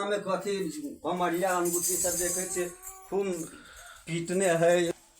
में कथी पमरिया अंगूठी सब देखै छियै खूब पीटने है।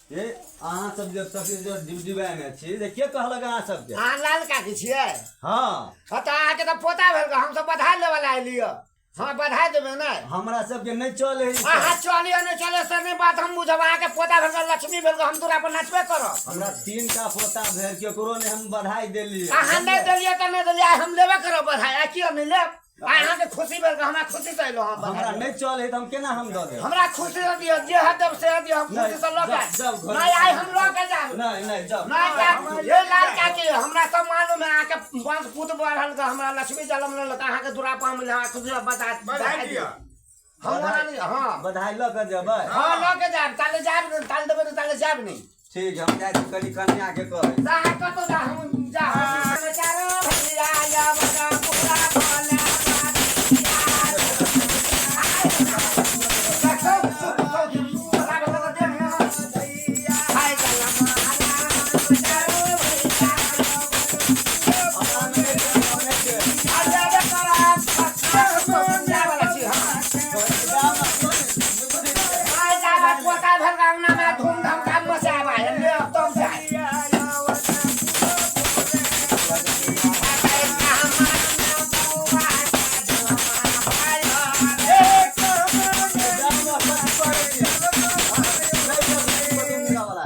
ए अहाँ सब जब तक जे डिबडिबामे छी जे के कहलक अहाँ सबके? अहाँ लाल काकी छियै? हाँ। हाँ तऽ अहाँके तऽ पोता भेल, हमसब बधाई लेबऽ लए एलियै। हाँ बधाई देबै ने? हमरा सबके नहि चले है। अहाँ चलिए नहि चले से नहि बात हम बुझब। अहाँके पोता भेल, लक्ष्मी भेल, हम दूरा पर नाचबे करब। हमरा 3 टा पोता भेल, केकरो नहि हम बधाई देलियै। अहाँ नहि देलियै तऽ नहि देलियै, आइ हम लेबे करब बधाई। आ किया नहि लेब? आइ अहाँके खुशी भेल, हमरा खुशी से एलहुँ हम। हमरा बधाई नहि चले है तऽ हम केना हम दऽ देब? हमरा खुशी से दिअ, जे है देब से दिअ, हम खुशी से लऽ के जाउ, जाउ घर। नहि, आइ हम लऽ के जायब। नहि नहि, जाउ। नहि जायब। हे लाल काकी, हमरा सब मालूम है, अहाँके वंश पूत बढ़ल के हमरा लक्ष्मी जन्म लेलक, अहाँके दूरा पर हम अहाँ खुशी से बधाई बधाई दिअ। हम ओना नहि, हाँ बधाई लऽ के जेबै? हाँ, लऽ के जायब। ताले जायब नहि, ताले देबै तऽ ताले जायब नहि। ठीक है, हम जाइ छी कनि कन्या के कहै। जा कतौ जा, हम जा। चारो भैया यवना पूरा भोला। धूमधाम काम मचाबा तब जाए।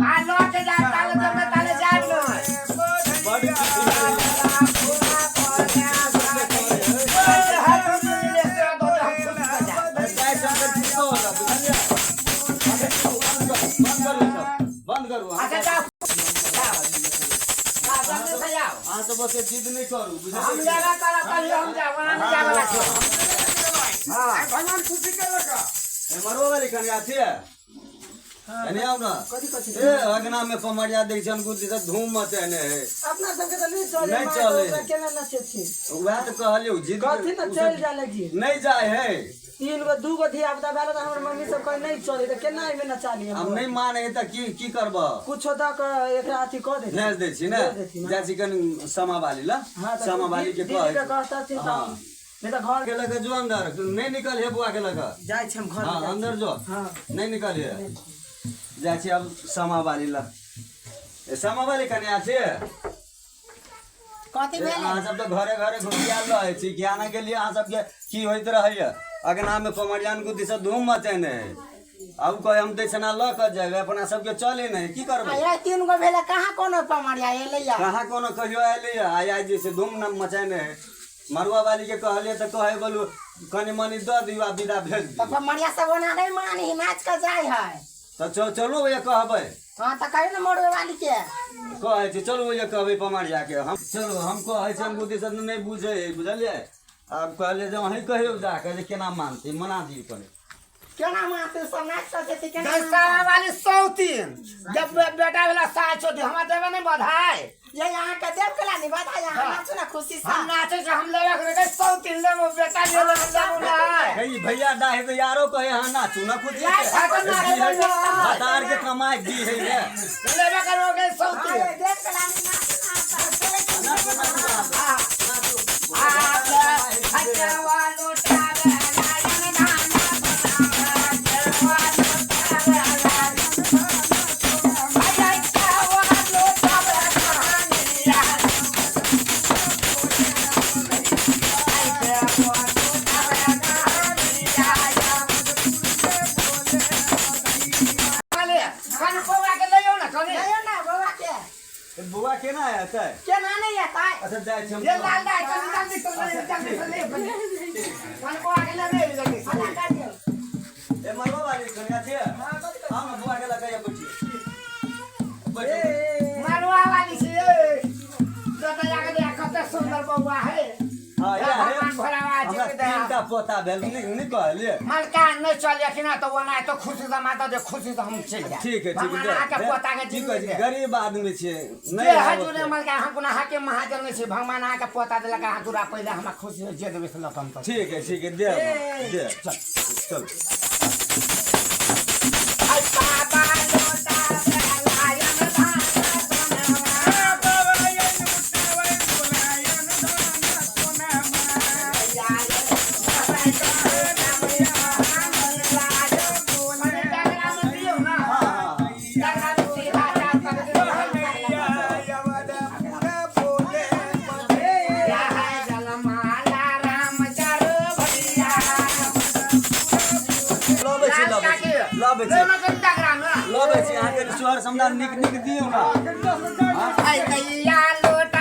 आ लऽ के जायब ताले देबै, ताले जायब नहि। बंद करू। अच्छा जाओ जाओ जाओ, जल्दी से जाओ। अहाँ सब ओते जिद नहि करू। हम लेबे करब तभी हम जायब, ओना नहि जाय वाला छी। हाँ। भगवान खुशी केलक। मरबो वाली कन्या छियै, एने आउ ने। ए अगना में पमरिया दै छन गुद्दी से धूम मचेने है। अपना सबके तऽ नहि चले। नहि चले। ओकरा केना नचे छी? वएह तऽ कहलियौ, जिद कथी ने चलि जाले जी। नहि जाइ है। तीन गो दू गो धिया पुता भेल तऽ हमर मम्मी सब कहे नहि चले, तऽ केना एहिमे नचा लियै? हम नहि माने तऽ की की करबह? कुछो दऽ कऽ एकरा अथी कऽ दे। भेज दै छी ने। भेज दै छी ने। जाइ छी कनि समा वाली लए। हाँ तऽ समा वाली के दीदी कहै। के कहतथिन तऽ हाँ। नहि तऽ घर के लऽ कऽ जो अंदर, नहि निकल हे बुआ के लऽ कऽ। जाइ छी हम घर। हाँ, अंदर जो। हाँ। नहि निकल हे। जाइ छी अब समा वाली लए। ए समा वाली कन्या छियै? कथी ए, भेलै? अहाँ सब तऽ घरे घरे घुसियाल रहै छी, ज्ञान के लिए अहाँ सबके की होइत रहैया? अगना में पमरियान गुद्दी से धूम मचेने है, आब कहे हम दैछना लऽ कऽ जेबै। अपना सबके चले नहि, की करबै? आ तीन गो भेलै, कहाँ कोनो पमरिया एलैया? कहाँ कोनो कहियो एलै? आइ आइ जे छै धूम न मचेने है। मरुआ वाली के कहलियै तऽ कहै बोलू कनि मनि दऽ दियौ आ विदा भेज तऽ दियौ। पमरिया सब ओना नहि मानी, नाच कऽ जाइ है। तऽ चलू भैया, कहबै। हाँ तऽ कहियौ ने मरुआ वाली के। कहै छी, चलू भैया, कहबै पमरिया के हम। चलू, हम कहै छी। हम बुद्धि सब नहि बुझै है, बुझलियै? आब कहलियै जे अहीं कहियौ जाके जे केना मानतै, मना दियौ कनि। केना मानतै? सब नाच कऽ जेतै, केना दशा मानतै? वाली सौतीन जब बेटा भेला साल छोटी, हमरा देबै नहि बधाई? ये अहाँके देव केला नहि बधाई? अहाँ हाँ। नाचू ने खुशी से। हम नाचै छी, हम लेबे के सौतीन लेबो, बेटा लेबो, लेबो नहि। हे ई भैया डाहे तऽ यारो कहे अहाँ नाचू न खुशी यार, से। ठाकुर नाचै छै। भतार के कमाइ दी है ने। लेबे करोगे हाँ, सौतीन। ये देव केला नहि, नाचू ने। लइयौ ने बौआ के। ए, बौआ केना एतै? केना नहि एतै? अच्छा, जाइ छी हम। हल्ला कर दियौ। ए मरबा वाली कन्या छियै? हम बौआ के लऽ कऽ बैठिए, बैठू। मरुआ वाली छियै, कते सुन्दर बौआ है। हाँ, या हे। भगवान भोला बाबा हमरा के दया। 3 टा पोता भेल, नहि नहि कहलियै? मलका नहि चल अखिना तऽ ओना तो खुशी से माता दे, खुशी से हम चलि जायब। ठीक है, ठीक भगवान है। अहाँके पोता के की कहै जिंदगी छी, दे। गरीब आदमी छियै। जे नहि है है जुने ओते। मलका, हम कोनो अहाँके महाजन नहि छी। भगवान अहाँके पोता देलक, अहाँ दूरा पहिले हमरा खुशी से जे देबै से लऽ कऽ हम तऽ ठीक है, ठीक है, दे दे, चल चल। आई बाबा लोटा लायन धान सोनावा। बाबा ये लुटावे बोलायन धान सोनामा। लबै छी। लेना कनी डगरा में लबै छी अहाँके सोहर समदान नीक नीक दियौ ना। ऐ दैया लोटा।